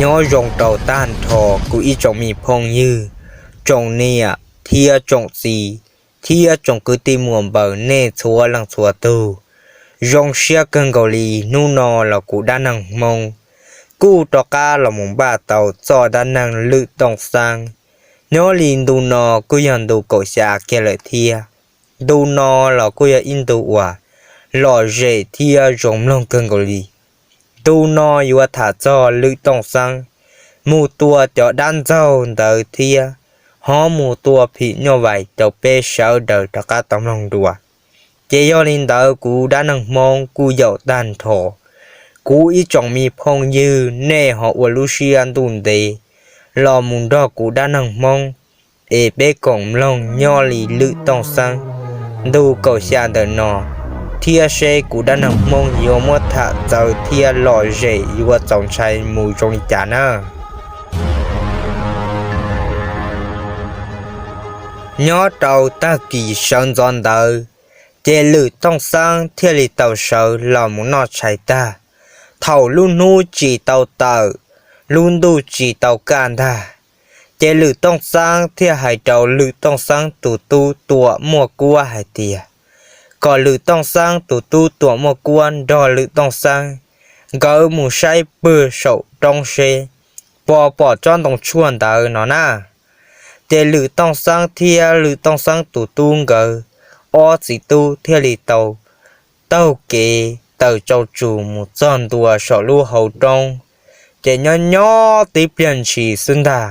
Nyob zoo rau tag nrho kuv ib tsoom me phooj ywg, tsoom niam thiab tsoom txiv, thiab tsoom kwv tij muam npawg nej txhua leej txhua tug. Zoo siab kawg nkaus li hnub no los kuv dab neeg Hmoob kuj rov qab los mus npaj tau txoj dab neeg Lwm Tooj Xeeb. Nyob li ntu no kuj yog ntu kaum xya kiag lawm thiab. Ntu no los kuj yog ib ntu uas lom zem thiab zoo mloog kawg nkaus li. Ntu no yuav tham txog Lwm Tooj Xeeb mus tua cov dab ntxaug ntawd thiab ho mus tua phim nyuj vais rau peb sawv daws rov qab tau mloog dua. Ces yog li ntawd kuv dab neeg Hmoob kuj yaum tag nrho. Kuv ib tsoom me phooj ywg nej ho ua lub siab ntuj ntev los mus nrog kuv dab neeg Hmoob es peb koom mloog nyob li Lwm Tooj Xeeb ntu kaum xya ntawm no, thiab seb kuv dab neeg Hmoob yuav muab tham txawv thiab lom zem yuav txaus ntshai mus zoo li cas na. Nyob rau tag kis sawv ntxov ntawd, ces Lwm Tooj Xeeb thiaj li tau sawv los mus noj tshais tag. Thaum lub hnub tsis tau tawm, lub ntuj tsis tau kaj ntag, ces Lwm Tooj Xeeb thiaj hais rau Lwm Tooj Xeeb tus tub Tuam Muaj Kuab hais tias kom Lwm Tooj Xeeb tus tub Tuam Muaj Kuab nrog Lwm Tooj Xeeb nkawd mus saib pwg saum roob seb puas pom tsob ntoo tshuaj ntawd no na. Ces Lwm Tooj Xeeb thiab Lwm Tooj Xeeb tus tub nkawd ob txiv tub thiaj li tau taug kev taws tsau tsus mus txog ntua saum lub hauv roob. Ces nyob nyob tib pliag ntshis xwb ntag,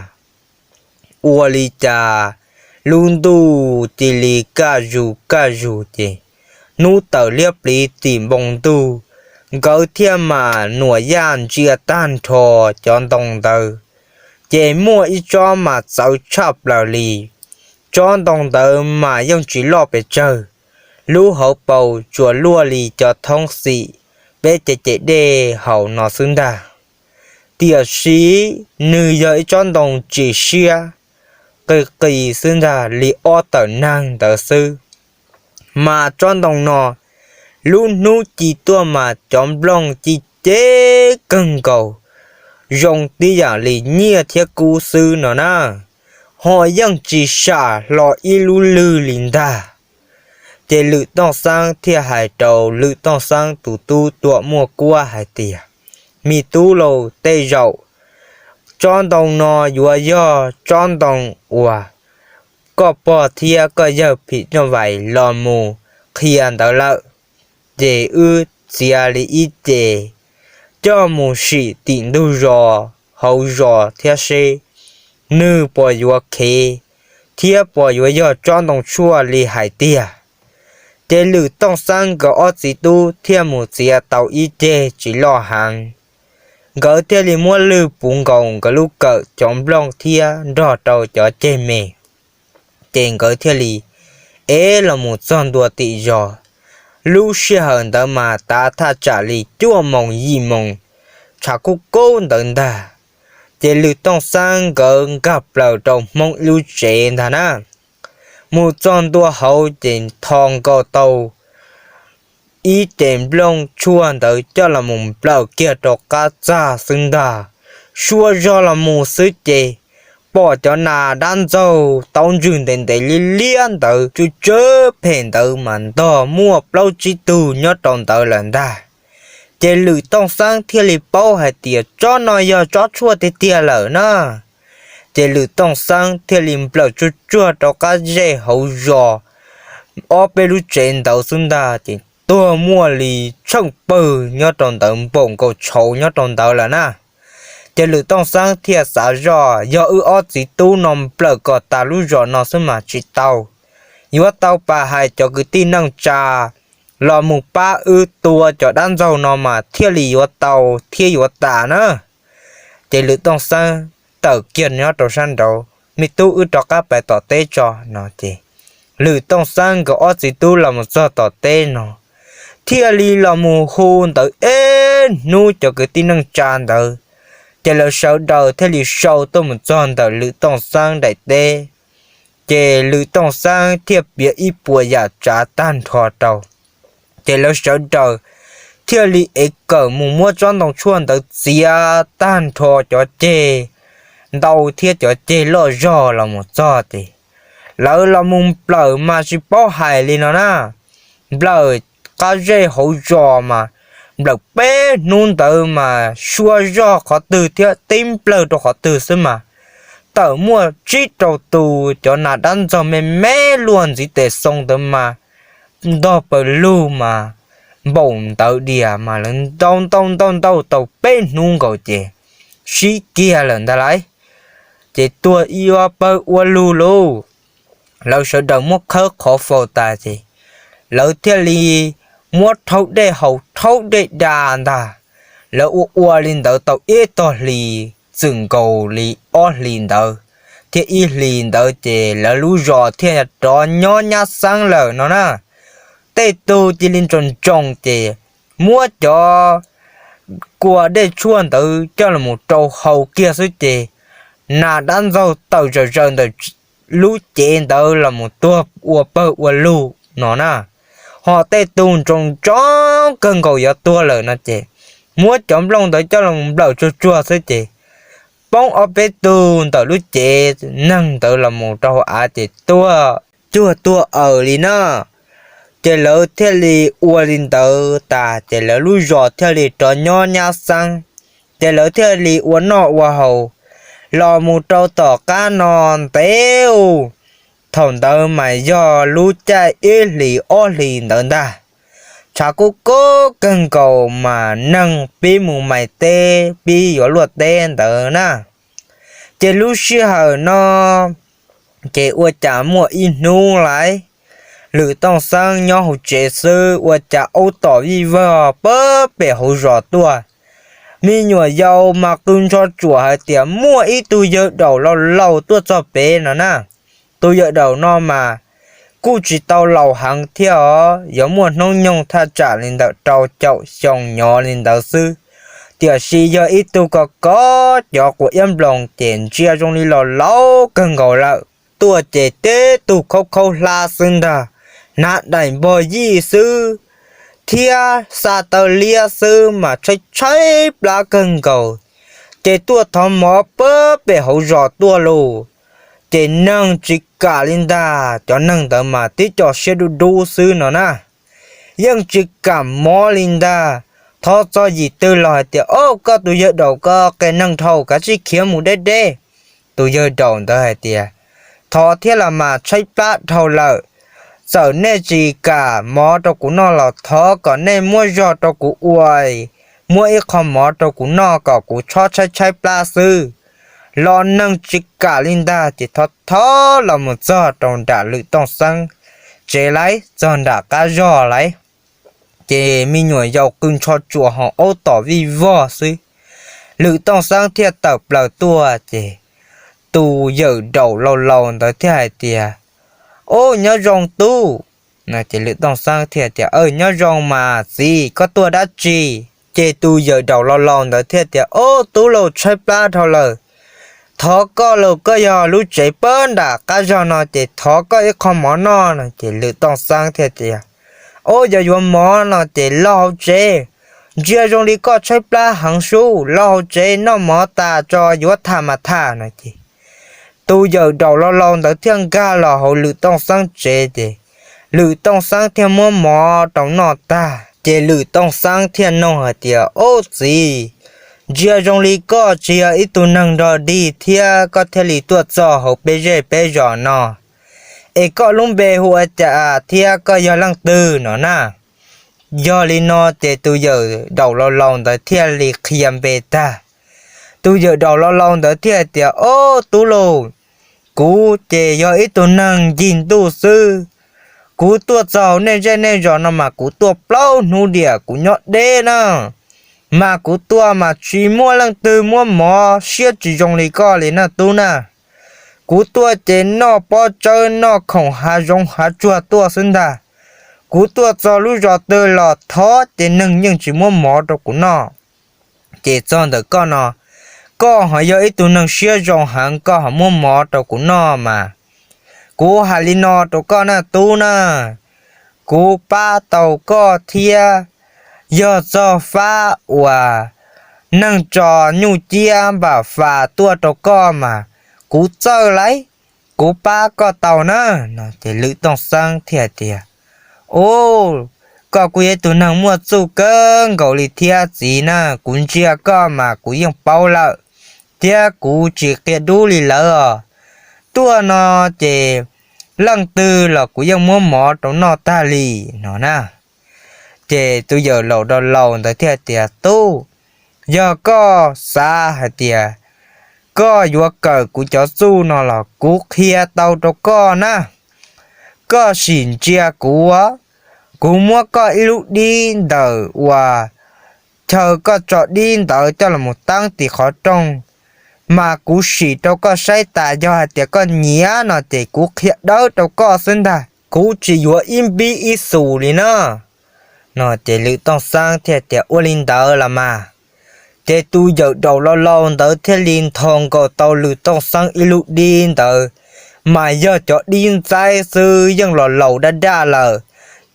ua li cas lub ntuj cia li kaj zus kaj zus ces hnub tawm liab pliv tim npoo ntuj, nkawd thiaj mam nuam yaj ntsia tag nrho cov ntoo ntawd. Ces muaj ib tsob mas txawv tshaj plaws li. Tsob ntoo ntawd mas yeej tsis loj pes tsawg, lub hauv paus tsuas luaj li cov thoob xim peb ce ces dej haus no xwb ntag. Tiam sis nws yog ib tsob ntoo tsis siab, qis qis xwb ntag li ob tawm neeg ntawd xwb. Mas tsob ntoo no lub hnub ci tuaj mas cov nplooj ci cev kawg nkaus, zoo tib yam li nyiaj thiab kub xwb no na, ho yeej tsis sam hlo ib lub lwg li ntag. Ces Lwm Tooj Xeeb thiaj hais rau Lwm Tooj Xeeb tus tub Tuam Muaj Kuab hais tias, me tub lauj, tej zaum tsob ntoo no yuav yog tsob ntoo uas koj pog thiab koj yawg phim nyuj vais los mus qhia ntawd lawm. Ces wb txiav li ib ce coj mus sim tim ntug zos hauv zos thiab seb nws puas yuav khev thiab puas yuav yog tsob ntoo tshuaj li hais tiag. Ces Lwm Tooj Xeeb nkawd ob txiv tub thiaj mus txiav tau ib ceg tsis loj heev. Nkawd thiaj li muab lwg puv nkaus nkawd lub kawm cov nplooj thiab nrog rau cov ceg me. Ces nkawd thiaj li ev los mus txog ntua tim zos. Lub sij hawm ntawd mas tav thaj tsam li cuaj moos yim moos tshav kub kub ntawd ntag. Ces Lwm Tooj Xeeb nkawd nkag plaws rau Hmoob ib lub tsev ntag na. Mus txog ntua hauv ces tho nkaus tau ib ce nplooj tshuaj ntawd coj los mus nplawm kiag rau qab txaj xwb ntag. Suab zog los mus xwb ces pom cov nas dab ntxaug taub ntswg ntev ntev liab liab ntawd tsw tsw phem ntawd mas ntog muaj plaub tsib tug nyob rau ntawd lawm ntag. Ces Lwm Tooj Xeeb thiaj li paub hais tias tsob no yog tsob tshuaj tiag tiag lawm na. Ces Lwm Tooj Xeeb thiaj li nplawm tsuag tsuag rau qab zej hauv zos ob peb lub tsev ntawd xwb ntag ces tuag muaj li tsheej pawg nyob rau ntawd npaum nkaus tshauv nyob rau ntawd lawm na. Ces Lwm Tooj Xeeb thiaj xav zoj yog wb ob txiv tub no nplawm kom tas lub zos no xwb mas tsis tau, yuav tau pab hais cov kwv tij neej tsa los mus pab wb tua cov dab ntxaug no mas thiaj li yuav tau thiab yuav tas na. Ces Lwm Tooj Xeeb tawm kiag nyob rau sab nraud, me tub, wb rov qab pais tom teb tso no ces Lwm Tooj Xeeb nkawd ob txiv tub los mus txog tom teb no thiaj li los mus hu ntawd ib hnub cov kwv tij neej tsa ntawd. Ces lawv sawv daws thiaj li sau tuaj mus txog ntawm Lwm Tooj Xeeb daim teb. Ces Lwm Tooj Xeeb thiaj piav ib puas yam tsav tag nrho rau. Ces lawv sawv daws thiaj li ev kawm mus muab tsob ntoo tshuaj ntawd txiav tag nrho cov ceg ntau thiab cov ceg loj zog los mus txog ces lawv los mus nplawm mas tsis paub hais li no na. Nplawm qab zej hauv zos mas nplawm peb hnub ntawd mas sua zog qhov twg thiab tib nplawg rau qhov twg xwb mas tawm muaj tsib rau tus cov nas dab ntxaug me me luaj ntxiv tes xoo ntawd mas ntog pawg lug mas npaum ntawd diam mas lawv ntaus ntaus ntaus ntaus tau peb hnub nkaus ces sib kiag lawm ntag lauj. Ces tuag ib pawg ua lug lauj. Lawv sawv daws muab khawb qhov faus tas ces lawv thiaj li muab rhaub dej haus rhaub dej da ntag. Lawv ua ua li ntawd tau ib tog hlis txwm nkaus li ob hlis ntawd, thiab ib hlis ntawd ces lawv lub zos thiaj rov nyob nyab xeeb lawm no na. Tej tug cia li ntsoos ntsoos ces muab cov kua dej tshuaj ntawd coj los rau haus kiag xwb ces nas dab ntxaug tawm zawm zaws ntawm lub cev ntawd los mus tuag ua pawg ua lug no na. Ho tej tug ntsoos ntsoov kawg nkaus yuav tuag lawm no ces muab cov nplooj ntawd coj los nplawm tsuag tsuag xwb ces poob ob peb tug ntawm lub cev neeg ntawd los mus rau hauv av ces tuag cuag tuag aws li na. Ces lawv thiaj li ua li ntawd tas ces lawv lub zos thiaj li rov nyob nyab xeeb. Ces lawv thiaj li ua noj ua haus los mus rau tom qab no ntev. Thaum ntawd mas yog lub caij ib hlis ob hlis ntawd ntag. Tshav kub kub kawg nkaus mas neeg pib mus mais teb pib yuav luaj teb ntawd na. Ces lub sij hawm no ces ua cas muaj ib hnub lauj, Lwm Tooj Xeeb nyob hauv tsev xwb ua cas aub tom vij vog pag pem hauv zos tuaj. Me nyuam yaus mas qw ntsho tsuam hais tias muaj ib tug yawg daum laus laus tuaj txog pem no na. Tus yawg daum no mas kuj tsis tau laus heev thiab os, yuav muaj hnub nyoog thaj tsam li ntawm rau caum xyoo nyob li ntawd xwb, tiam sis yog ib tug kov kov cov quav iab nploos ces ntsia zoo li los laus kawg nkaus lawm. Tuaj ces tib tug khaub khaub hlab xwb ntag, hnav daim npog yij xwb thiab xa taw liab xwb mas tshaib tshaib plab kawg nkaus. Ces tuaj thov mov pag pem hauv zos tuaj lauj, ces neeg tsis kam li ntag, cov neeg ntawd mas tib co siab dub dub xwb no na. Yeej tsis kam mov li ntag. Thov txog yim twg los hais tias, Au, koj tus yawg daum ko qias neeg dhau, kav tsij khiav mus deb deb. Tus yawg daum ntawd hais tias, Thov thiab los mas tshaib plab dhau lawm. Txawm nej tsis kam mov rau kuv noj los thov kom nej muab zog rau kuv ua, muab ib qho mov rau kuv noj kom kuv tshob tshaib tshaib plab xwb. Los neeg tsis kam li ntag ces thov thov los mus txog rau nram Lwm Tooj Xeeb tsev lauj, txog nram qab zog lauj. Ces me nyuam yaus qw ntsho tsuas ho aub tom vij vog xwb. Lwm Tooj Xeeb thiaj tawm plaws tuaj ces tus yawm daum laus laus ntawd thiaj hais tias, Au, nyob zoo tub. Ces Lwm Tooj Xeeb thiaj tias, Aw, nyob zoo mas txiv, koj tuaj dab tsi? Ces tus yawm daum laus laus ntawd thiaj tias, Au, tub laus, tshaib plab dhau lawm. Thov koj lauj, koj yog lub tsev pag nram qab zog no ces thov koj ib qho mov noj no. Ces Lwm Tooj Xeeb thiaj tias, Au, yog yuav mov no ces los hauv tsev. Ntsia zoo li koj tshaib plab heev sub, los hauv tsev noj mov tas tso yuav tham mas tham no. Ces tus yawm daum laus laus ntawd thiaj nkag los hauv Lwm Tooj Xeeb tsev ces Lwm Tooj Xeeb thiaj muab mov rau noj tag ces Lwm Tooj Xeeb thiaj nug hais tias, Au txiv, ntsia zoo li koj tsis yog ib tug neeg nrog dig thiab koj thiaj li tuaj txog hauv peb zej peb zos no, es koj lub npe hu ua cas thiab koj yog leej twg no na? Yog li no ces tus yawm daum laus laus ntawd thiaj li qhia npe tag. Tus yawm daum laus laus ntawd thiaj tias, Au tub laus, kuv ces yog ib tug neeg ncig ntuj xwb. Kuv tuaj txog hauv nej zej nej zos no mas kuv tuaj plaub hnub diam kuv nyob deb na. Mas kuv tuaj mas tsis muaj leej twg muab mov, siab tsis zoo li koj li na tub na. Kuv tuaj ces noj pob tsawb noj khoom hav zoov hav tsuag tuaj xwb ntag. Kuv tuaj txog lub zos twg los thov ces neeg yeej tsis muab mov rau kuv noj. Ces txog ntawm koj no, koj ho yog ib tug neeg siab zoo heev, koj ho muab mov rau kuv noj mas. Kuv hais li no rau koj na tub na, kuv pab tau koj thiab yog txog fab uas neeg tso nyuj ciab npam fas tuaj rau koj mas kuv txawj lauj, kuv pab koj tau na. No ces Lwm Tooj Xeeb thiaj tias, Ub, koj kuj yog ib tug neeg muaj txuj kawg nkaus li thiab txiv na, kuv ntsia koj mas kuv yeej paub lawm, thiab kuv tsis qia dub li lawv os. Tuaj no ces leej twg los kuv yeej muab mov rau noj tag li no na. Ces tus yawm daum laus laus ntawd thiaj tias, Tub, yog koj xav hais tias koj yuav kawm kuv cov txuj no los kuv qhia tau rau koj na. Koj sim ntsia kuv, kuv muab koj ib lub dib ntawm uas chaw koj tso dib ntawd coj los mus teeb tim qhov rooj, mas kuv sim rau koj saib tas, yog hais tias koj nyiam no ces kuv qhia dawb rau koj xwb ntag, kuv tsis yuav ib npib ib xus li na. No ces Lwm Tooj Xeeb thiaj tias, Ua li ntawd los mas. Ces tus yawm daum laus laus ntawd thiaj li nthos nkaus tau Lwm Tooj Xeeb ib lub dib ntawd, mas yog cov dib ntxaib xwb, yeej los laus daj daj lawm,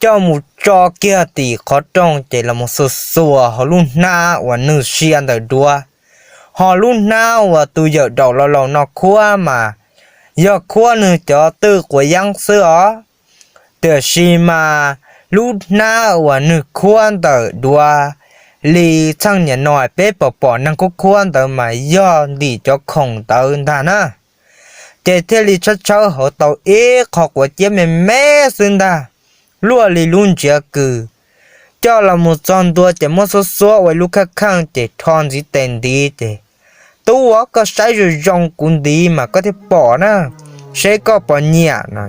coj mus tso kiag tim qhov rooj ces los mus xuas xuas hauv lub hnab uas nws sia ntawm duav, ho lub hnab uas tus yawm daum laus laus no khuab mas yog khuab nws cov twj quav yeeb xwb os. Tiam sis mas lub hnab uas nws khuab ntawm duav li txheej niam no peb pom pom neeg khuab khuab ntawd mas yog ntim cov khoom ntawd ntag na. Ces thiaj li tshawb tshawb hauv tau ib qho quav ciab me me xwb ntag, luaj li lub ntsiav kws. Coj los mus txog ntua ces muab xuab xuab ua ib lub khaj kheej ces rho ntxiv tes ntiv ces, Tub, koj saib zoo zoo kuv ntiv mas koj thiaj pom na, seb koj puas nyiam no.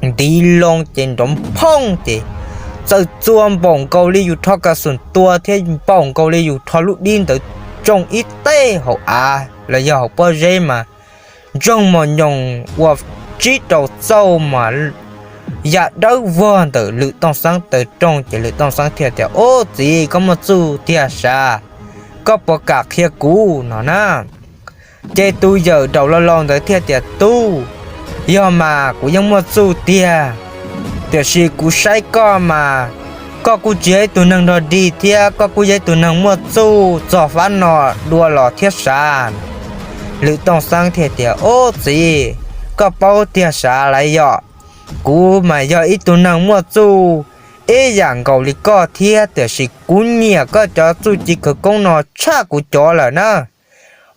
Ntiv loo ces nrov phooj ces txawm txua npaum nkaus li yus rho kas xum tua thiab npaum nkaus li yus rho lub dib ntawd tsoo ib teg hauv av los yog hauv pob zeb mas ntsoog mos nyoos ua tsib rau txauj mas ya dawb vog ntawm Lwm Tooj Xeeb taw rooj ces Lwm Tooj Xeeb thiaj tias, Ub txiv, koj muaj txuj tiag sav, koj puas kam qhia kuv no na? Ces tus yawm daum laus laus ntawd thiaj tias, Tub, yog mas kuv yeej muaj txuj tiag, tiam sis kuv saib koj mas koj kuj tsis yog ib tug neeg nrog dig thiab koj kuj yog ib tug neeg muaj txuj txog fab no dua los thiab sav. Lwm Tooj Xeeb thiaj tias, Ub txiv, koj paub tiag sav lawm yom, kuv mas yog ib tug neeg muaj txuj ib yam nkaus li koj thiab, tiam sis kuv nyiam koj cov txuj ci khawv koob no tshaj kuv cov lawm na.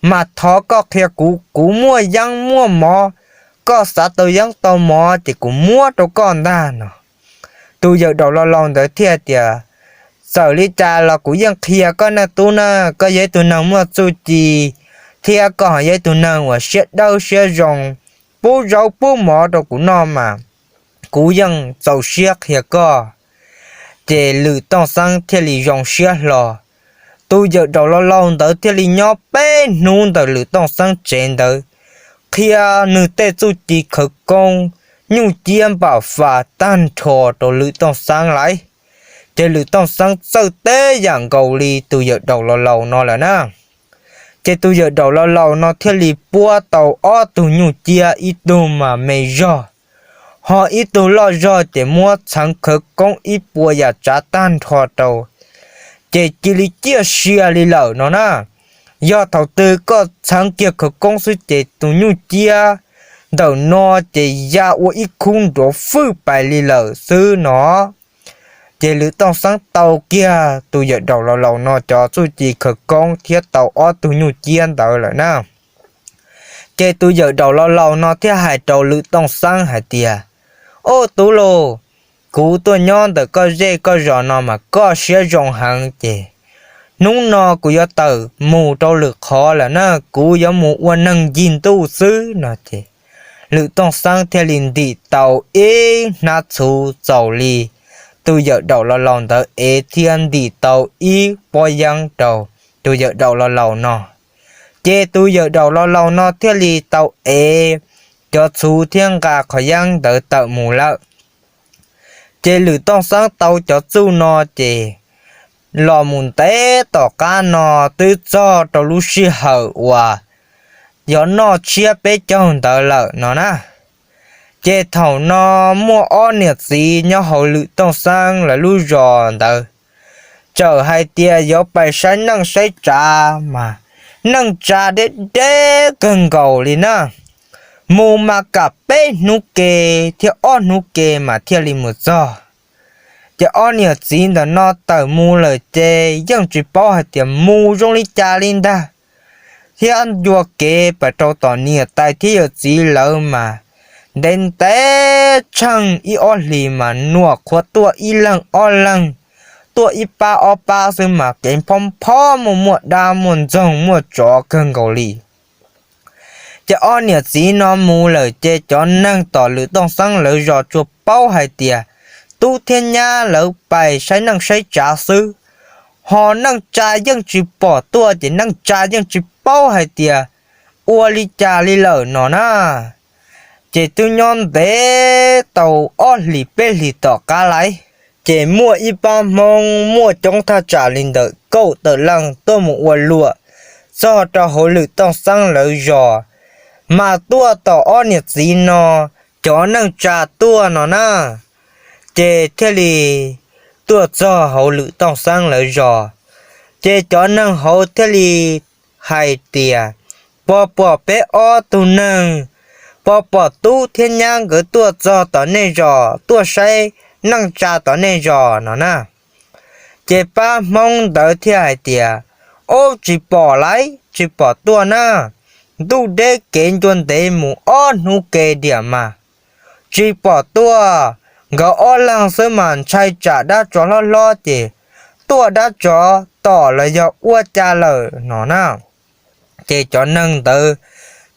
Mas thov koj qhia kuv, kuv muaj yeeb muaj mov, koj xav tau yeeb tau mov ces kuv muab rau koj ntag no. Tus yawm daum laus laus ntawd thiaj tias, Txawm li cas los kuv yeej qhia koj na tub na, koj yog ib tug neeg muaj txuj ci thiab koj ho yog ib tug neeg uas siab dawb siab zoo, pub zaub pub mov rau kuv noj mas kuv yeej txaus siab qhia koj. Ces Lwm Tooj Xeeb thiaj li zoo siab hlo. Tus yawm daum laus laus ntawd thiaj li nyob peb hnub ntawm Lwm Tooj Xeeb tsev ntawd, qhia nws tej txuj ci khawv koob, nyuj ciab npam fas tag nrho rau Lwm Tooj Xeeb lawm. Ces Lwm Tooj Xeeb txawj teb yam nkaus li tus yawm daum laus laus no lawm na. Ces tus yawm daum laus laus no thiaj li puab tau ob tug nyuj ciab, ib tug mas me zog, ho ib tug loj zog ces muab txheev khawv koob ib puas yam tsav tag nrho rau, ces cia li ciaj sia li lawm no na. Yog thaum twg koj txheev kiag khawv koob xwb ces tus nyuj ciab ntawm no ces ya ua ib khub nrov fwj pais li lawm xwb no. Ces Lwm Tooj Xeeb tau kiag tus yawm daum laus laus no cov txuj ci khawv koob thiab tau ob tug nyuj ciab ntawd lawm na. Ces tus yawm daum laus laus no thiaj hais rau Lwm Tooj Xeeb hais tias, Ob tub lauj, kuv tuaj nyob ntawm koj zej koj zos no mas koj siab zoo heev ces hnub no kuv yuav tawm mus rau lwm qhov lawm na, kuv yuav mus ua neeg ncig ntuj xwb no ces Lwm Tooj Xeeb thiaj li ntim tau ib hnab txhuv txaus li tus yawm daum laus laus ntawd ev thiab ntim tau ib pob yeeb rau tus yawm daum laus laus no. Ces tus yawm daum laus laus no thiaj li tau ev cov txhuv thiab nqa qhov yeeb ntawd tawm mus lawm. Ces Lwm Tooj Xeeb tau cov txuj no ces los mus ntev tom qab no twb txog rau lub sij hawm uas yuav noj tshiab peb caug ntawd lawm no na. Ces thaum no muaj ob niam txiv nyob hauv Lwm Tooj Xeeb lawv lub zos ntawd, txawm hais tias yuav pais saib neej saib tsav mas neej tsa deb deb kawg nkaus li na. Mus mas kam peb hnub ke thiab ob hnub ke mas thiaj li mus txog. Ces ob niam txiv ntawm no tawm mus lawm ces yeej tsis paub hais tias mus zoo li cas li ntag, thiab ncua kev pais rau tom niam tais thiab yawm txiv lawv mas ntev ntev tsheej ib ob hlis mas nyuam qhuav tuaj ib leeg ob leeg, tuaj ib pab ob pab xwb mas kev phob phob muaj muaj dab muaj ntxoog muaj tsov kawg nkaus li. Ces ob niam txiv no mus lawm ces cov neeg tom Lwm Tooj Xeeb lawv zos tsuas paub hais tias tub thiab nyab lawv pais saib neej saib tsav xwb, ho neej tsa yeej tsis pom tuaj ces neej tsa yeej tsis paub hais tias ua li cas li lawm no na. Ces twb nyob ntev tau ob hlis peb hlis tom qab lawm, ces muaj ib pab Hmoob muaj coob thaj tsam li ntawm kaum tawm leej tuaj mus ua luam txog rau hauv Lwm Tooj Xeeb lawv zos, mas tuaj tom ob niam txiv no cov neej tsa tuaj no na. Ces thiaj li tuaj txog hauv Lwm Tooj Xeeb lawv zos, ces cov neeg hauv thiaj li hais tias, puas pom peb ob tug neeg, puas pom tub thiab nyab nkawd tuaj txog tom nej zos tuaj saib neej tsa tom nej zos no na. Ces pab Hmoob ntawd thiaj hais tias, ob, tsis pom lawm, tsis pom tuaj na, ntuj deb kev ncua ntev mus ob hnub ke diam mas tsis pom tuaj, nkawd ob leeg xwb mas ntshai tsam dab tsov hlob hlob ces tuaj dab tsov tom los yog ua cas lawm no na. Ces cov neeg ntawd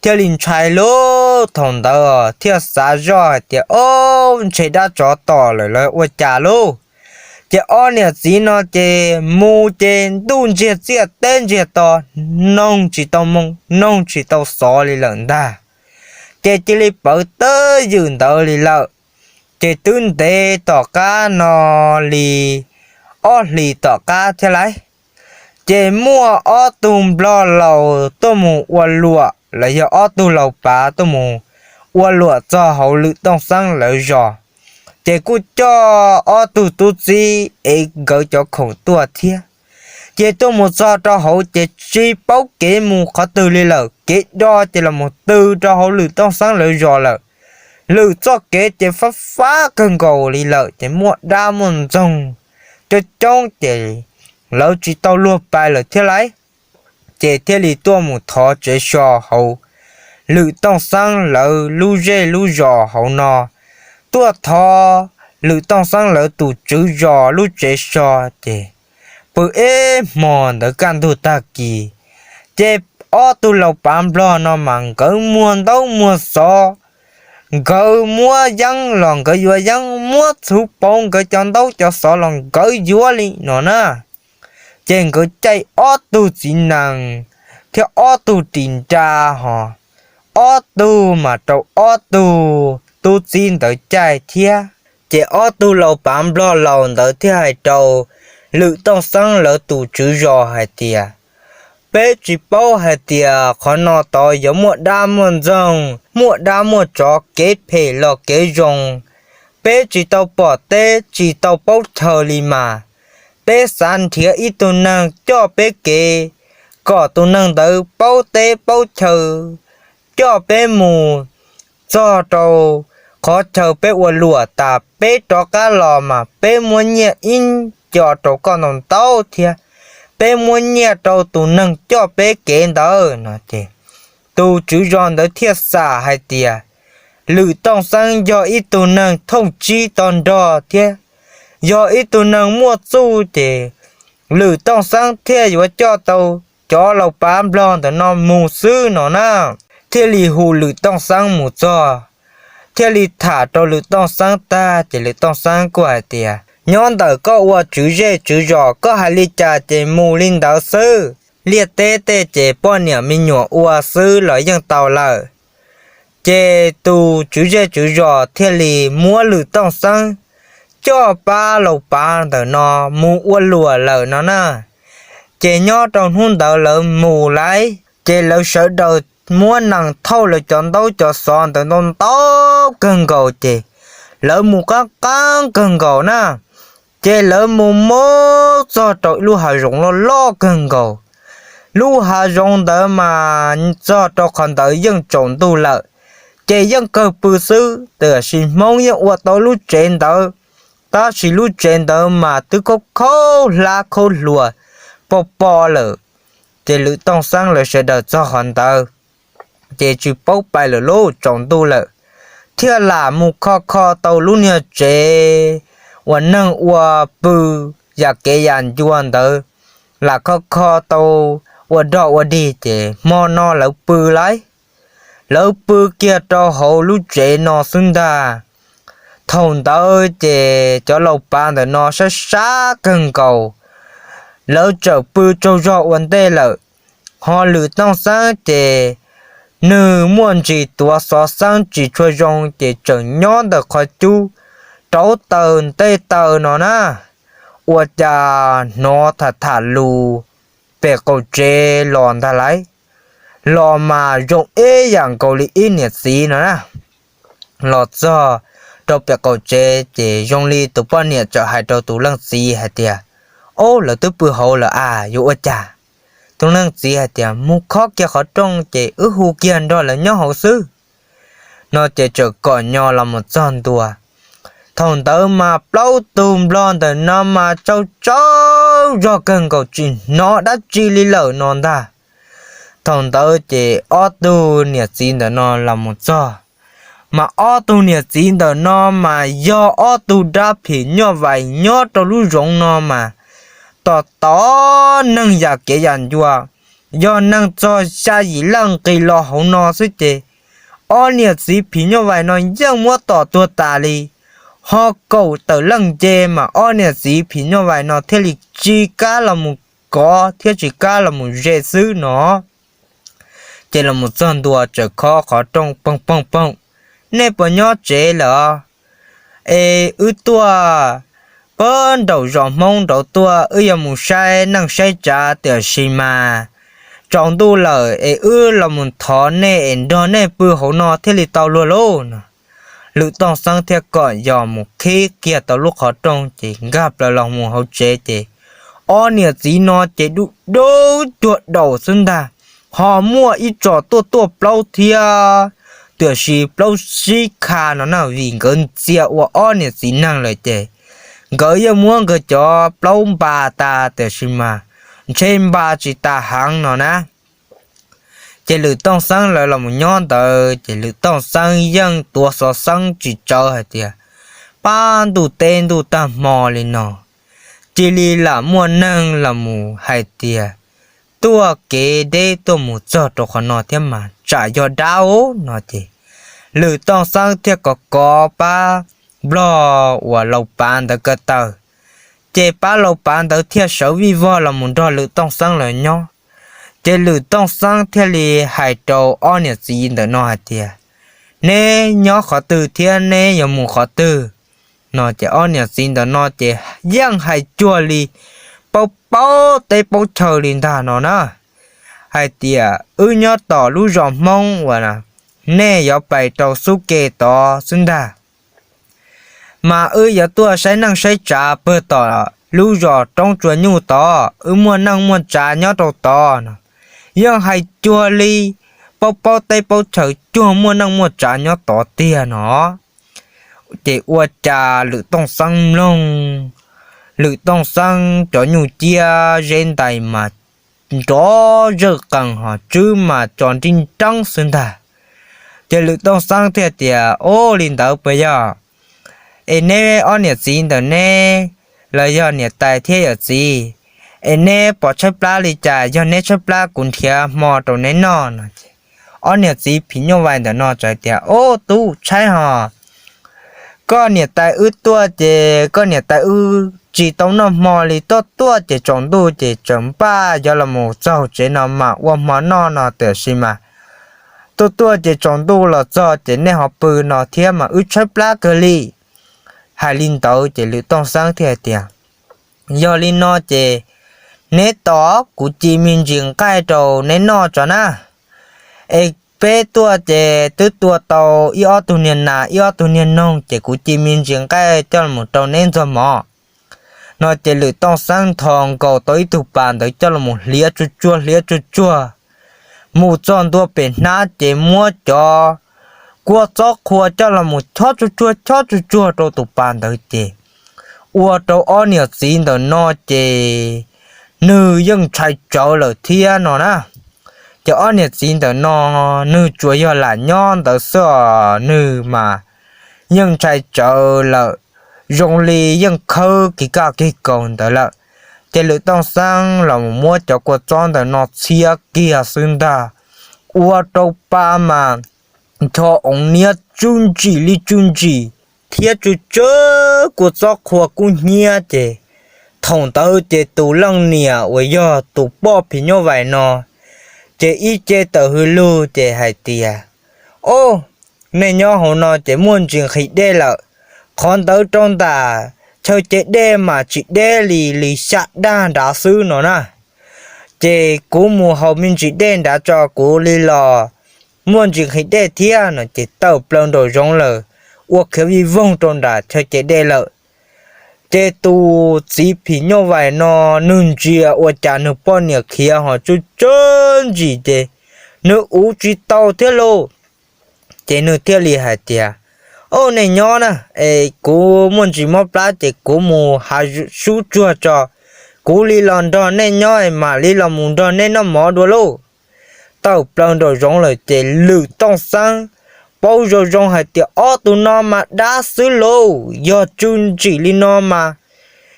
thiaj li ntshai lub thaum ntawd thiaj xav zoj hais tias, ob, ntshe dab tsov tom lawm los ua cas lauj. Ces ob niam txiv no ces mus ces ntuj ntsiag txiaj teb ntsiag to, noog tsis tau moo noog tsis tau xov li lawm ntag. Ces cia li pawv tawb ywm ntawd li lawm. Ces twb ntev tom qab no li ob hlis tom qab thiab lawm, ces muaj ob tug nplog laus tuaj mus ua luam los yog ob tug laus pav tuaj mus ua luam txog hauv Lwm Tooj Xeeb lawv zos. Ces kuj coj ob tug tub txib ev nkawd cov khoom tuaj thiab. Ces tuaj mus txog rau hauv ces tsis paub kev mus qhov twg li lawm, kev do ces los mus tws rau hauv Lwm Tooj Xeeb lawv zos lawm. Lwm txoj kev ces fab fab kawg nkaus li lawm ces muaj dab muaj ntxoog coob coob ces lawv tsis tau luag pais lawm thiab lawm. Ces thiaj li tuaj mus thov tsev so hauv Lwm Tooj Xeeb lawv lub zej lub zos hauv no, tuaj thov Lwm Tooj Xeeb lawv tus tswv zos lub tsev so. Ces pw ib hmos ntawd kaj ntug tag kis, ces ob tug laus pav nplog no mas nkawd muag ntaub muag xov, nkawd muab yeeb los nkawd yuav yeeb, muab txhuv pauv nkawd cov ntaub cov xov los nkawd yuav li no na. Ces nkawd caij ob tug txiv nees thiab ob tug ris nra, ho ob tug mas rau ob tug tub txib ntawd caij thiab. Ces ob tug laus pav nplog laus ntawd thiaj hais rau Lwm Tooj Xeeb lawv tus tswv zos hais tias, peb tsis paub hais tias qhov no tod yuav muaj dab muaj ntxoog, muaj dab muaj tsov, kev phem los kev zoo. Peb tsis tau pom teb tsis tau paub chaw li mas, peb xav nrhiav ib tug neeg coj peb kev, kom tus neeg ntawd paub teb paub chaw, coj peb mus txog rau qhov chaw peb ua luam tas peb rov qab los mas peb muab nyiaj ib co rau koj ntau ntau thiab, peb muab nyiaj rau tus neeg coj peb kev ntawd no. Ces tus tswv zos ntawd thiaj xam hais tias Lwm Tooj Xeeb yog ib tug neeg thooj tsib to nrog thiab yog ib tug neeg muaj txuj, ces Lwm Tooj Xeeb thiaj yuav coj tau cov laus pav nplog ntawm no mus xwb no na. Thiaj li hu Lwm Tooj Xeeb mus txog, thiaj li tham rau Lwm Tooj Xeeb tag ces Lwm Tooj Xeeb kuj hais tias, nyob ntawm koj ua tswv zej tswv zos koj hais li cas ces mus li ntawd xwb. Liaj teb tej ces poj niam me nyuam ua xwb los yeej tau lawm. Ces tus tswv zej tswv zos thiaj li muab Lwm Tooj Xeeb coj pab laus pav ntawm no mus ua luam lawm no na. Ces nyob rau hnub ntawd lawv mus lawm, ces lawv sawv daws muab nees thauj lawv cov ntaub cov xov ntawd ntau ntau kawg nkaus, ces lawv mus qab qab kawg nkaus na. Ces lawv mus mus txog rau ib lub hav zoov loj loj kawg nkaus. Lub hav zoov ntawd mas txog rau qhov ntawd yeej tsaus ntuj lawm, ces yeej kawg pw xwb. Tiam sis Hmoob yeej ua tau lub tsev ntawd, tab sis lub tsev ntawd mas twb khaub khaub hlab khaub hluas poj poj lawm. Ces Lwm Tooj Xeeb lawv sawv daws txog qhov ntawd ces tsis paub pais lawm lauj, tsaus ntuj lawm, thiaj lam mus kho kho tau lub niag tsev uas neeg ua pw yam kev yam ncua ntawd, lam kho kho tau ua dog ua dig ces hmo no lawv pw lauj. Lawv pw kiag rau hauv lub tsev no xwb ntag. Thaum ntawd ces cov laus pav ntawm no sab sab kawg nkaus, lawv txawm pw tsaug zog ua ntej lawm. Ho Lwm Tooj Xeeb ces nws muaj ntsis tuav xov xeeb tsis tshua zoo ces tseem nyob ntawm qhov cub rauv taws ntej taws no na, ua cas hnov tham tham lus pem qaum tsev los ntag lauj. Los mas zoo ib yam nkaus li ib niam txiv no na. Los txog rau pem qaum tsev ces zoo li tus poj niam txawm hais rau tus leej txiv hais tias, Ob, lawv twb pw hauv lawm as, yuav ua cas? Tus leej txiv hais tias, Mus khob kiag qhov rooj ces wb hu kiag nrog lawv nyob hauv xwb. No ces txawm kom nyo los mus txog ntua. Thaum ntawd mas plaub tug nplog ntawm no mas tsaug tsaug zog kawg nkaus tsis hnov dab tsi li lawm no ntag. Thaum ntawd ces ob tug niam txiv ntawm no los mus txog, mas ob tug niam txiv ntawm no mas yog ob tug dab phim nyuj vais nyob rau lub zoov no mas tom tom neeg yam kev yam ncua, yog neeg txog xya yim leej nqis los hauv no xwb ces ob niam txiv phim nyuj vais no yeej muab tom tuag tas li. Ho kaum tawm leej nce mas ob niam txiv phim nyuj vais no thiaj li tsis kam los mus kov thiab tsis kam los mus ze xwb no. Ces los mus txog ntua txawm khob qhov rooj poog poog poog, Nej puas nyob tsev lawm? Es wb tuaj puag nraum zos Hmoob nraud tuaj, wb yuav mus saib neej saib tsav tiam sis mas tsaus ntuj lawm es wb los mus thov nej es nrog nej pw hauv no thiaj li tau luag lauj no. Lwm Tooj Xeeb thiaj kom yos mus qhib kiag tau lub qhov rooj ces nkag plaws los mus hauv tsev ces ob niam txiv no ces dub dub cuag daus xwb ntag. Ho muaj ib tsom tuaj tuaj plaub thiab, tiam sis plaub sib kha no na, vim nkawd ntxias ua ob niam txiv neeg lawm ces nkawd yeej muab nkawd cov plaub npas tas tiam sis mas ntshe npas tsis tas heev no na. Ces Lwm Tooj Xeeb lawv los mus nyob ntawd ces Lwm Tooj Xeeb yeej tuav xov xeeb tsis tsawv hais tias, Pab ntuj teb ntuj tag hmo li no, cia li lam muaj neeg los mus hais tias tuaj kev deb tuaj mus txog rau qhov no thiab mas tsam yog dab os no ces Lwm Tooj Xeeb thiaj kov kov pab nplog uas laus pav ntawd ko taw, ces pab laus pav ntawd thiaj sawv vij vog los mus nrog Lwm Tooj Xeeb lawv nyob. Ces Lwm Tooj Xeeb thiaj li hais rau ob niam txiv ntawm no hais tias, Neb nyob qhov twg thiab neb yuav mus qhov twg? No ces ob niam txiv ntawm no ces yeej hais cuag li paub paub teb paub chaw li ntag no na, hais tias, Wb nyob tom lub zos Hmoob uas nej yuav pais rau xub ke tod xwb ntag. Mas wb yuav tuaj saib neej saib tsav pawg tom lub zos Roob Tsua Nyuj tod, wb muaj neej muaj tsav nyob rau tod no. Yeej hais cuag li paub paub teb paub chaw cuag muaj neej muaj tsav nyob tod tiag no. Ces ua cas Lwm Tooj Xeeb mloog, Lwm Tooj Xeeb cov nyuj ciab zeb ntais mas nrov zawj qees ho tswb mas tso nrib nreeb xwb ntag. Ces Lwm Tooj Xeeb thiaj tias, Ua li ntawd puas yog? Es neb ob niam txiv ntawm neb los yog niam tais thiab yawm txiv, es neb pom tshaib plab li cas? Yog neb tshaib plab kuv nrhiav hmo rau neb noj no. Ob niam txiv phim nyuj vais ntawm no txawm tias, Ub, tub, tshaib hos. Koj niam tais wb tuaj ces koj niam tais wb tsis tau noj hmo li, tuaj tuaj ces tsaus ntuj ces tseem npaj yuav los mus txog tsev no mam ua hmo noj no, tiam sis mas tuaj tuaj ces tsaus ntuj los txog ces nej ho pw no thiab mas wb tshaib plab kawg li. Hais li ntawd ces Lwm Tooj Xeeb thiaj hais tias, Yog li no ces neb tos kuv ci me ntsis nqaij rau neb noj tso na. Es peb tuaj ces twb tua tau ib ob tug niag nas ib ob tug niag noog ces kuv ci me ntsis nqaij coj mus rau neb ntxuag mov. No ces Lwm Tooj Xeeb ntho nkaus tau ib tug pas ntawd coj los hliav tsuag tsuag hliav tsuag tsuag mus txog ntua pem hnab ces muab cov kua txob qhua coj los chob tsuag tsuag chob tsuag tsuag rau tus pas ntawd ces ua rau ob niam txiv ntawm no ces nws yeej ntshai tsawv lawm thiab no na. Ces ob niam txiv ntawm no nws tsuas yog lam nyob ntawd xwb os, nws mas yeej ntshai tsawv lawm, zoo li yeej khawb kiv kaj kiv kaus ntawd lawm. Ces Lwm Tooj Xeeb los muab cov kua txob ntawm no txhiab kiag xwb ntag, ua rau pa mas ncho oov niab tswb ntsim li tswb ntsim thiab tsw tsw kua txob qhua kub hnyiab ces thaum ntawd ces tus leej niam uas yog tus poj phim nyuj vais no ces ib ce tawm hws lug ces hais tias, Ob, nej nyob hauv no ces muaj ntsis nqhis dej lawm, qhov ntawd rau ntawm chaw ce dej mas tsis deb li li xya daj nrad xwb no na. Ces kuv mus haus me ntsis dej nrad tso kuv li los muaj ntsis nqhis dej thiab no ces tawm plaws nraum zoov lawm, ua khiav vij voog rau nram chaw ce dej lawm. Ces tus txiv phim nyuj vais no nws ntsia ua cas nws poj niam khiav ho tsw tsw ntsim ces nws uv tsis tau thiab lauj. Ces nws thiaj li hais tias, Ob, nej nyob na, es kuv muaj ntsis mob plab ces kuv mus hav sub tsuag tso, kuv li los nrog nej nyob mam li los mus nrog nej noj mov dua lauj. Tawm plaws nraum zoov lawm ces Lwm Tooj Xeeb paub zoo zoo hais tias ob tug no mas dab xwb lauj, yog tsw ntsim li no mas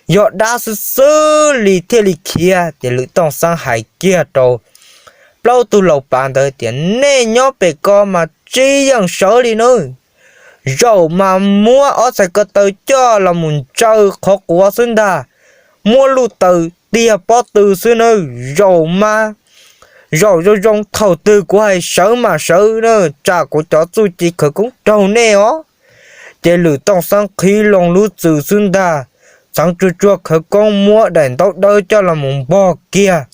yog dab xwb xwb li thiaj li khiav. Ces Lwm Tooj Xeeb hais kiag rau plaub tug laus pav ntawd tias, Nej nyob pem ko mas tsis yeem sawv li nawb, zaum mas muab ob txhais ko taw coj los mus ntsaws qhov quav xwb ntag, muab luj taws tiag pob tw xwb nawb, zaum mas zaum zoo zoo thaum twg kuv hais sawv mas sawv na, tsam kuv cov txuj ci khawv koob raug nej os. Ces Lwm Tooj Xeeb qhib loo lub txwm xwb ntag, txheev tsuag tsuag khawv koob muab daim ntaub dawb coj los mus npog kiag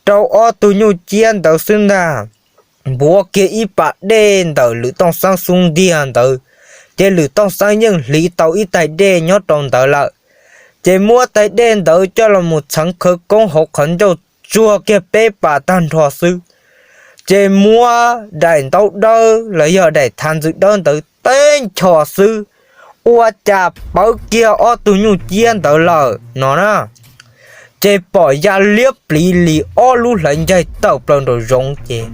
rau ob tug nyuj ciab ntawd xwb ntag, npuav kiag ib pas dej ntawm Lwm Tooj Xeeb xub ntiag ntawd, ces Lwm Tooj Xeeb yeej hliv tau ib tais dej nyob rau ntawd lawm. Ces muab tais dej ntawd coj los mus txheev khawv koob hauv qhov ncauj tsuag kiag peb pas tag nrho xwb, ces muab daim ntaub dawb los yog daim thav ntxwv dawb ntawd teb nchos xwb, ua cas pawv kiag ob tug nyuj ciab ntawd lawm no na. Ces pom ya liab pliv li ob lub hlawv ncaig tawm plaws nraum zoov ces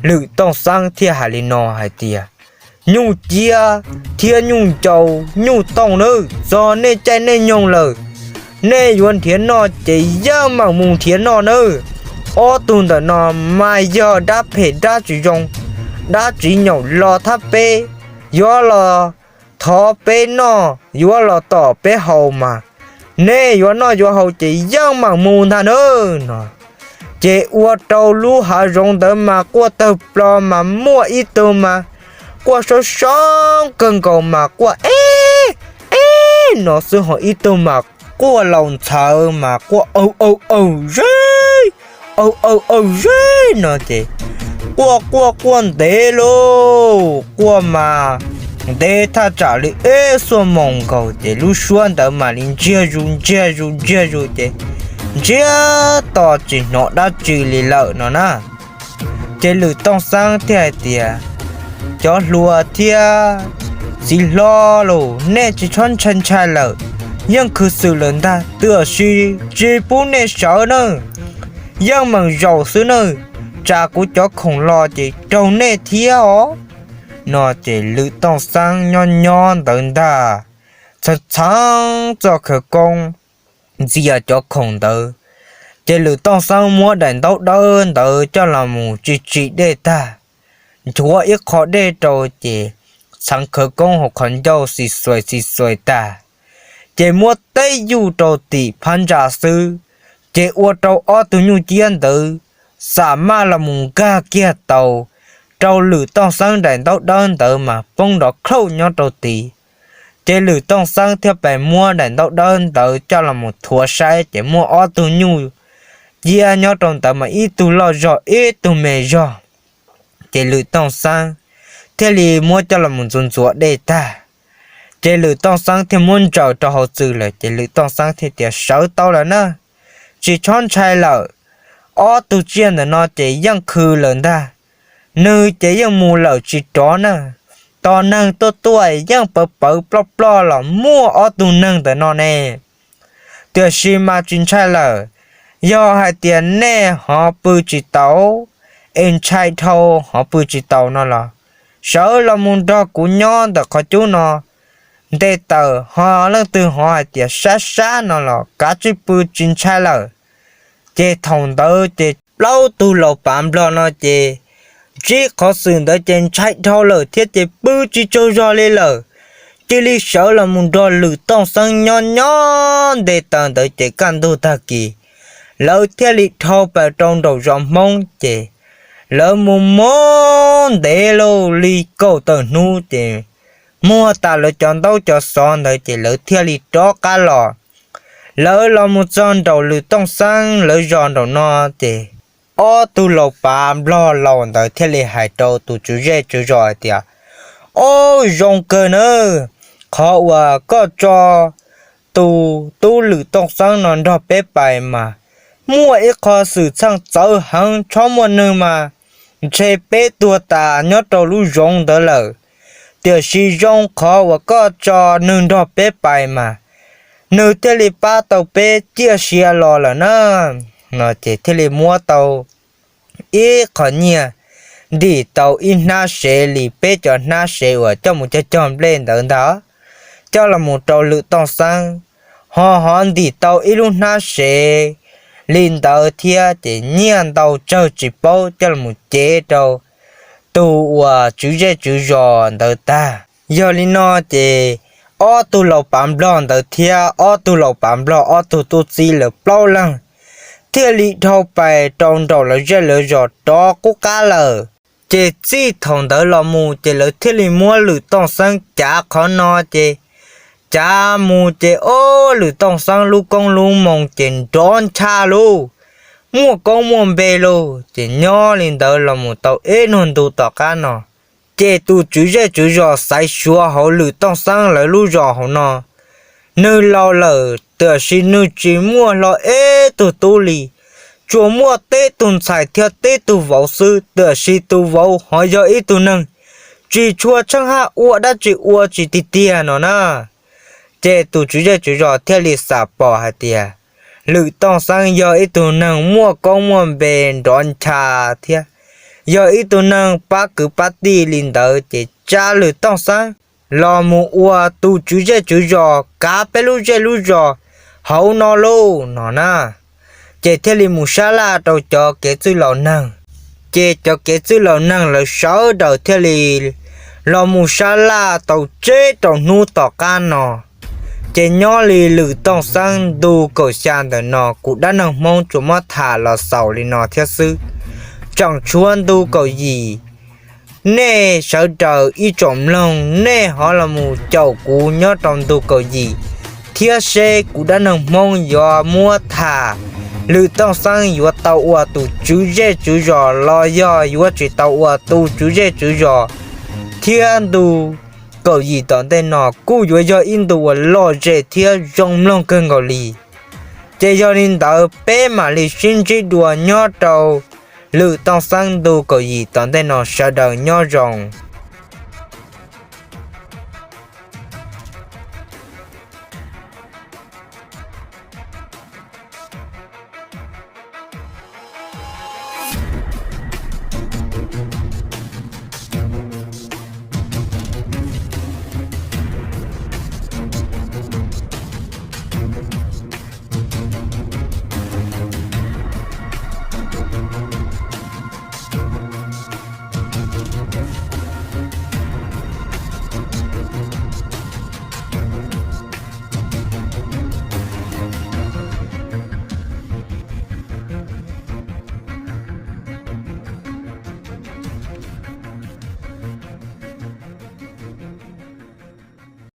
Lwm Tooj Xeeb thiaj hais li no hais tias, Nyuj ciab thiab nyuj ncau, nyuj tooj nawb, txog nej caij nej nyoog lawm, nej yuav nrhiav noj ces yeej meem mus nrhiav noj nawb. Ob tug ntawm no mas yog dab phem dab tsis zoo, dab tsis nyaum los thab peb, yuav los thov peb noj, yuav los tom peb haus mas nej yuav noj yuav haus ces yeej meem mus ntag nawb no. Ces ua rau lub hav zoov ntawd mas quaj tawg plo mas muaj ib tug mas quaj soob soob kawg nkaus mas quaj eb eb no xwb, ho ib tug mas quaj laus ntxhawv mas quaj aws aws aws zeb, aws aws aws zeb no ces quaj quaj quaj ntev lauj, quaj mas ntev thaj tsam li ib xuab moos nkaus ces lub suab ntawd mam li ntsiag zus ntsiag zus ntsiag zus ces ntsiag to tsis hnov dab tsi li lawm no na. Ces Lwm Tooj Xeeb thiaj hais tias, Cov hluas thiab txiv hlob lauj, nej tsis txhob ntshai ntshai lawm, yeej khwv xwm lawm ntag, tiam sis tsis pub nej sawv nawb, yeej meem zaum xwb nawb, tsam kuv cov khoom los ces raug nej thiab os no. Ces Lwm Tooj Xeeb nyob nyob ntawd ntag, txheev txheev txoj khawv koob ntxias cov khoom ntawd, ces Lwm Tooj Xeeb muab daim ntaub dawb ntawd coj los mus tsim tsim dej tag, nchuav ib qho dej rau ces txheev khawv koob hauv qhov ncauj xis xuais xis xuais tag, ces muab teb yuj rau tim phab ntsa xwb, ces ua rau ob tug nyuj ciab ntawd xam maj los mus nkag kiag tau rau Lwm Tooj Xeeb daim ntaub dawb ntawd mas poob nrov khauj nyob rau tid. Ces Lwm Tooj Xeeb thiaj pais muab daim ntaub dawb ntawd coj los mus thuav saib ces muaj ob tug nyuj ciab nyob rau ntawd mas ib tug loj zog ib tug me zog. Ces Lwm Tooj Xeeb thiaj li muab coj los mus ntxuav ntxuav dej tag, Ces Lwm Tooj Xeeb thiaj muab ntsaws rau hauv txwm lawm ces Lwm Tooj Xeeb thiaj tias, Sawv tau lawm na, tsis txhob ntshai lawm. Ob tug tsiaj ntawm no ces yeej khw lawm ntag. Nws ces yeej mus lawm tsis rov na. Tos neeg tuaj tuaj yeej pawv pawv ploj ploj los muaj ob tug neeg ntawm no ne. Tiam sis mas tsis ntshai lawm. Yog hais tias nej ho pw tsis tau, es ntshai dhau ho pw tsis tau no los, sawv los mus nrog kuv nyob ntawm qhov cub no nte taws, ho leej twg ho hais tias sab sab no los kav tsij pw tsis ntshai lawm. Ces thaum ntawd ces plaub tug laus pav nplog no ces ntsib qhov xwm ntawd ces ntshai dhau lawm thiab ces pw tsis tsaug zog li lawm. Cia li sawv los mus nrog Lwm Tooj Xeeb nyob nyob nte taws ntawd ces kaj ntug tag kis lawv thiaj li dhau plaws rau nraum zos Hmoob ces lawv mus mus ntev lauj li kaum tawm hnub ces muag tas lawv cov ntaub cov xov ntawd ces lawv thiaj li rov qab los. Lawv los mus txog nraum Lwm Tooj Xeeb lawv zos nraum no ces ob tug laus pav nplog laus ntawd thiaj li hais rau tus tswv zej tswv zos hais tias, Ob, zoo kawg nawb, qhov uas koj tso tus tub Lwm Tooj Xeeb no nrog peb pais mas muaj ib qho xwm txheej txawv heev, txhob muaj nws mas ntshe peb tuag tas nyob rau lub zoov ntawd lawm. Tiam sis zoo qhov uas koj tso nws nrog peb pais mas nws thiaj li pab tau peb ciaj sia los lawm na. No ces thiaj li muab tau ib qho nyiaj ntim tau ib hnab sev li peb cov hnab sev uas coj mus cog cog nplej ntawd ntag, coj los mus rau Lwm Tooj Xeeb, ho ho ntim tau ib lub hnab sev li ntawd thiab ces nyiaj ntau tsawg tsis paub coj los mus cev rau tus uas tswv zej tswv zos ntawd tag. Yog li no ces ob tug laus pav nplog ntawd thiab ob tug laus pav nplog ob tug tub txib lawv plaub leeg thiaj li dhau pais rau nraum lawv zej lawv zos rov qub qab lawm. Ces txij thaum ntawd los mus ces lawv thiaj li muab Lwm Tooj Xeeb cav qhov no ces cav mus ces ob, Lwm Tooj Xeeb lub koob lub moo ces nrov ncha lauj, muaj koob muaj npe lauj. Ces nyob li ntawd los mus tau ib hnub ntu tom qab no ces tus tswv zej tswv zos xaiv xyuas hauv Lwm Tooj Xeeb lawv lub zos hauv no, nws laus lawm tiam sis nws tsis muaj hlo ib tug tub li, tsuas muaj tib tug ntxhais thiab tib tug vauv xwb, tiam sis tus vauv ho yog ib tug neeg tsis tshua tsheej haj ua dab tsi ua tsis tiag tiag no na. Ces tus tswv zej tswv zos thiaj li xam pom hais tias Lwm Tooj Xeeb yog ib tug neeg muaj koob muaj npe nrov ncha thiab yog ib tug neeg pab kwv pab tij li ntawd ces tsa Lwm Tooj Xeeb los mus ua tus tswv zej tswv zos kav peb lub zej lub zos hauv no lauj no na. Ces thiaj li mus sab laj rau cov kev txwj laus neeg. Ces cov kev txwj laus neeg lawv sawv daws thiaj li los mus sab laj tau tsib rau hnub tom qab no. Ces nyob li Lwm Tooj Xeeb ntu kaum xya ntawm no kuv dab neeg Hmoob tsuas muab tham los xaus li no thiab xwb. Tseem tshuav ntu kaum yim, nej sawv daws ib tsoom mloog nej ho los mus caum kuv nyob rau ntu kaum yim thiab seb kuv dab neeg Hmoob yuav muab tham Lwm Tooj Xeeb yuav tau ua tus tswv zej tswv zos los yog yuav tsis tau ua tus tswv zej tswv zos thiab ntu kaum yim tom ntej no kuj yuav yog ib ntu uas lom zem thiab zoo mloog kawg nkaus li. Ces yog li ntawd peb mam li sib ntsib dua nyob rau Lwm Tooj Xeeb ntu kaum yim tom ntej no, sawv daws nyob zoo.